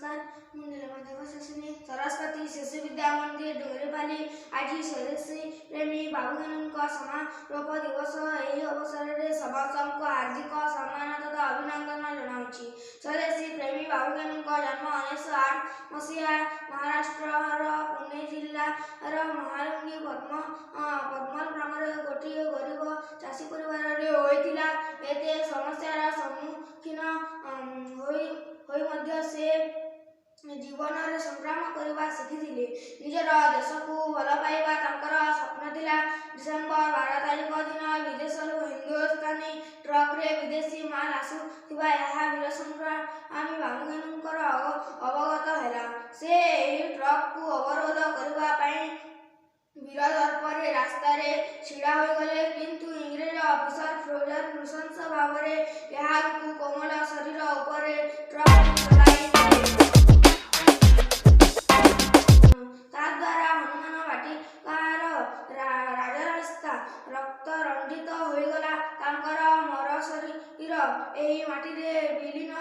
ନମସ୍କାର, ମୁଁ ନୀଳମାଧବ ଶାସିନୀ, ସରସ୍ୱତୀ ଶିଶୁ ବିଦ୍ୟା ମନ୍ଦିର, ଡୁଙ୍ଗରିପାଲି। ଆଜି ସ୍ୱଦେଶୀ ପ୍ରେମୀ ବାବୁସାନଙ୍କ ସମାରୋପ ଦିବସ। ଏହି ଅବସରରେ ସମସ୍ତଙ୍କୁ ହାର୍ଦ୍ଦିକ ସମ୍ମାନ ତଥା ଅଭିନନ୍ଦନ ଜଣାଉଛି। ସ୍ୱଦେଶୀ ପ୍ରେମୀ ବାବୁସାନଙ୍କ ଜନ୍ମ 1908 ମସିହା ମହାରାଷ୍ଟ୍ରର ପୁନେ ଜିଲ୍ଲାର ମହାଲୁଙ୍ଗି ପଦ୍ମଲ ଗ୍ରାମରେ ଗୋଟିଏ ଗରିବ ଚାଷୀ ପରିବାରରେ ହୋଇଥିଲା। ଏତେ ସମସ୍ୟାର ସମ୍ମୁଖୀନ ହୋଇ ମଧ୍ୟ ସେ ଜୀବନରେ ସଂଗ୍ରାମ କରିବା ଶିଖିଥିଲେ। ନିଜର ଦେଶକୁ ଭଲ ପାଇବା ତାଙ୍କର ସ୍ୱପ୍ନ ଥିଲା। ଡିସେମ୍ବର 12 ତାରିଖ ଦିନ ବିଦେଶରୁ ହିନ୍ଦୁସ୍ତାନୀ ଟ୍ରକରେ ବିଦେଶୀ ମାଲ ଆସୁଥିବା ଏହା ବୀର ସଂଗ୍ରାମୀ ବାବୁସାନଙ୍କର ଅବଗତ ହେଲା। ସେ ଏହି ଟ୍ରକକୁ ଅବରୋଧ କରିବା ପାଇଁ ବୀରଦର୍ପରେ ରାସ୍ତାରେ ଛିଡ଼ା ହୋଇଗଲେ। କିନ୍ତୁ ଇଂରେଜ ଅଫିସର ଫ୍ରୋଜର ନୃଶଂସ ଭାବରେ ଏହାଙ୍କୁ କୋମଳ ଶରୀର ଉପରେ ଟ୍ରକ୍ ଚଲାଇଦେଲେ। ତାଦ୍ୱାରା ହନୁମାନ ବାଟିକାର ରାଜରାସ୍ତା ରକ୍ତ ରଞ୍ଜିତ ହୋଇଗଲା। ତାଙ୍କର ମରଶରୀର ଏହି ମାଟିରେ ବିଲୀନ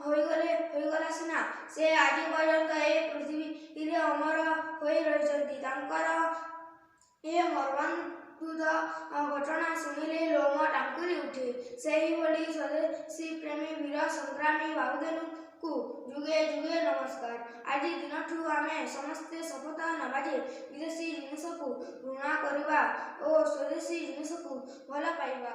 ହୋଇଗଲା ସିନା, ସେ ଆଜି ପର୍ଯ୍ୟନ୍ତ ଏ ପୃଥିବୀରେ ଅମର ହୋଇ ରହିଛନ୍ତି। ତାଙ୍କର ଏ ମର୍ମନ୍ତୁଦ ଘଟଣା ଶୁଣିଲେ ଲୋମ ଟାଙ୍କୁରି ଉଠେ। ସେହିଭଳି ସ୍ୱଦେଶୀ ପ୍ରେମୀ ବୀର ସଂଗ୍ରାମୀ ବାବୁସାନଙ୍କୁ ଯୁଗେ ଯୁଗେ ନମସ୍କାର। ଆଜି ଦିନଠୁ ଆମେ ସମସ୍ତେ ଶପଥ ନେବା ଯେ ବିଦେଶୀ ଜିନିଷକୁ ଘୃଣା କରିବା ଓ ସ୍ୱଦେଶୀ ଜିନିଷକୁ ଭଲ ପାଇବା।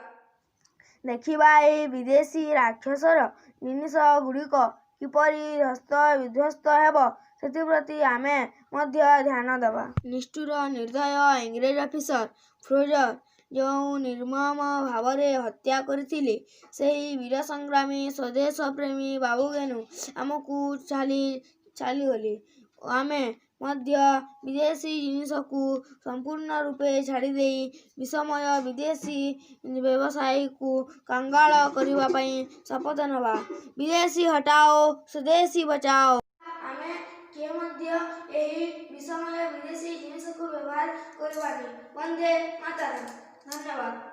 ଦେଖିବା, ଏହି ବିଦେଶୀ ରାକ୍ଷସର ଜିନିଷ ଗୁଡ଼ିକ କିପରି ଧ୍ୱସ୍ତ ବିଧ୍ୱସ୍ତ ହେବ, ସେଥିପ୍ରତି ଆମେ ମଧ୍ୟ ଧ୍ୟାନ ଦେବା। ନିଷ୍ଠୁର ନିର୍ଦ୍ଦୟ ଇଂରେଜ ଅଫିସର ଫ୍ରୋଜର ଯେଉଁ ନିର୍ମମ ଭାବରେ ହତ୍ୟା କରିଥିଲେ, ସେହି ବୀର ସଂଗ୍ରାମୀ ସ୍ୱଦେଶପ୍ରେମୀ ବାବୁସାନ ଆମକୁ ଛାଡ଼ି ଚାଲିଗଲେ। ଆମେ ମଧ୍ୟ ବିଦେଶୀ ଜିନିଷକୁ ସମ୍ପୂର୍ଣ୍ଣ ରୂପେ ଛାଡ଼ିଦେଇ ବିଷମୟ ବିଦେଶୀ ବ୍ୟବସାୟୀକୁ କଙ୍ଗାଳ କରିବା ପାଇଁ ଶପଥ ନେବା। ବିଦେଶୀ ହଟାଓ, ସ୍ୱଦେଶୀ ବଚାଓ। ଆମେ କିଏ ମଧ୍ୟ ଏହି ବିଷମୟ ବିଦେଶୀ ଜିନିଷକୁ ବ୍ୟବହାର କରିବାନି। ବନ୍ଦେ ମାତରମ୍। ଧନ୍ୟବାଦ।